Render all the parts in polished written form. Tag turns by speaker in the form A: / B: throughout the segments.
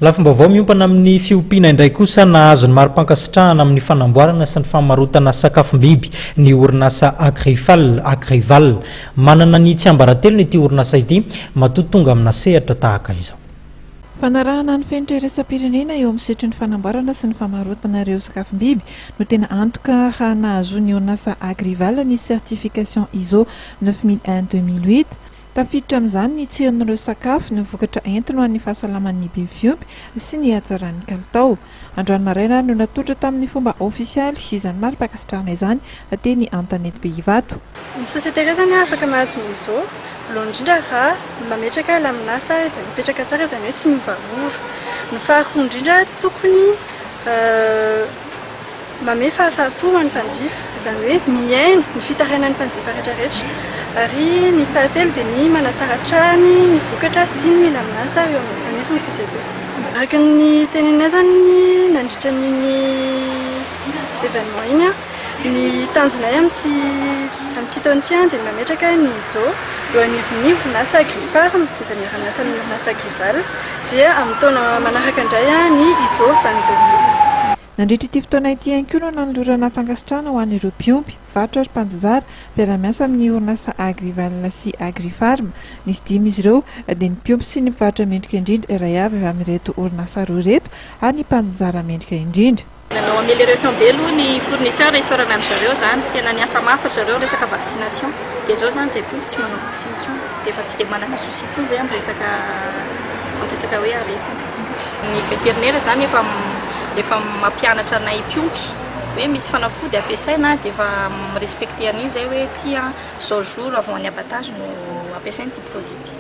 A: Lafim-baovao miompana amin'ny fiompiana indray kosa, nahazo ny mari-pankasitrahana amin'ny fanamboarana sy ny famarotana sakafom-biby ny orinasa Agrifal, Agrival. Manana ny tsiambaratelony ity orinasa ity matoa tonga amina sehatra tahaka izao.
B: Fanarahana ny fenitra iraisam-pirenena eo amin'ny sehatry ny fanamboarana sy ny famarotana ireo sakafom-biby no tena antoka nahazoan'ny orinasa Agrival ny certification ISO 9001 2008. Tafiditra amin'izany ny tsiron'ireo sakafo, ny vokatra entiny ho an'ny fahasalaman'ny biby fiompy sy ny hatsaran'ny kalitao. Androany maraina no natolotra tamin'ny fomba ofisialy izany mari-pankasitrahana izany teny Antanetibe Ivato.
C: Ny société iray izany afaka mahazo ny ISO, voalohany indrindra raha mametraka laminasa izay mipetraka tsara, izany hoe tsy miovaova. Ny faharoa indrindra tokony Mamehy fahafaham-po ho an'ny mpanjifa, izany hoe mihaino ny fitarainan'ny mpanjifa rehetrarehetra. Ary ny fahatelo dia ny manatsara hatrany ny vokatra sy ny laminasa eo anivon'ny société. Araka ny teneninay izany nandritra an'iny événement iny, ny tanjonay amin'ity amin'ity taona ity dia ny mametraka ny ISO eo anivon'ny orinasa Agrifarm izay miara-miasa amin'ny orinasa Agrival, dia amin'ny taona manaraka indray ny ISO 22000.
B: Nandritra ity fotoana ity ihany koa no nanolorana fankasitrahana ho an'ireo mpiompy, mpivarotra ary mpanjinjara, mpiara-miasa amin'ny orinasa Agrival sy Agrifarm. Nisy dimy izy ireo, dia ny mpiompy sy ny mpivarotra mendrika indrindra iray avy avy amin'ireto orinasa roa ireto ary ny mpanjinjara mendrika indrindra.
D: Nanao amélioration be aloha ny fournisseur isaorana an-dry zareo izany, tena niasa mafy ry zareo resaka vaccination, dia izao izany izay mpiompy tsy manao vaccin intsony, dia efa tsy dia manana souci intsony izay amin'ny resaka amin'ny resaka hoe aretina. Ny vétérinaire izany efa efa mampianatra anay mpiompy hoe misy fanafody ampiasaina dia efa mi-respecter an'io izay hoe ity an zao jour avant ny abattage no ampiasaina ity produit ity.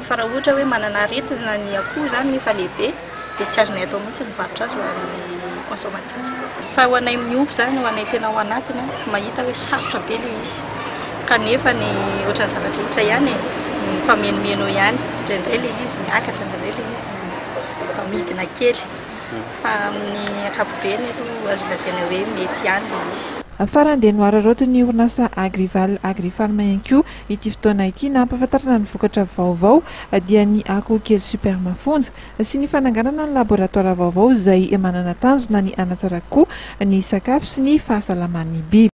D: Fa raha ohatra hoe manana aretina ny akoho izany nefa lehibe dia tsy azonay atao mihitsy ny mivarotra azy ho an'ny consommateur. Fa ho anay miompy izany, ho anay tena ao anatiny, mahita hoe sarotra be ilay izy. Kanefa ny ohatran'ny zavatra rehetra ihany e, mifamenomeno eo ihany. Indraindray ilay izy miakatra, indraindray ilay izy midina kely. Fa amin'ny ankapobeny aloha azo lazaina hoe mety ihany ilay izy.
B: Farany dia nohararaotin'ny orinasa Agrival Agrifarm ihany koa ity fotoana ity nampahafantarana ny vokatra vaovao dia ny akoho kely super mafonja sy ny fananganana ny laboratoara vaovao izay manana tanjona ny hanatsara kokoa ny sakafo sy ny fahasalaman'ny biby.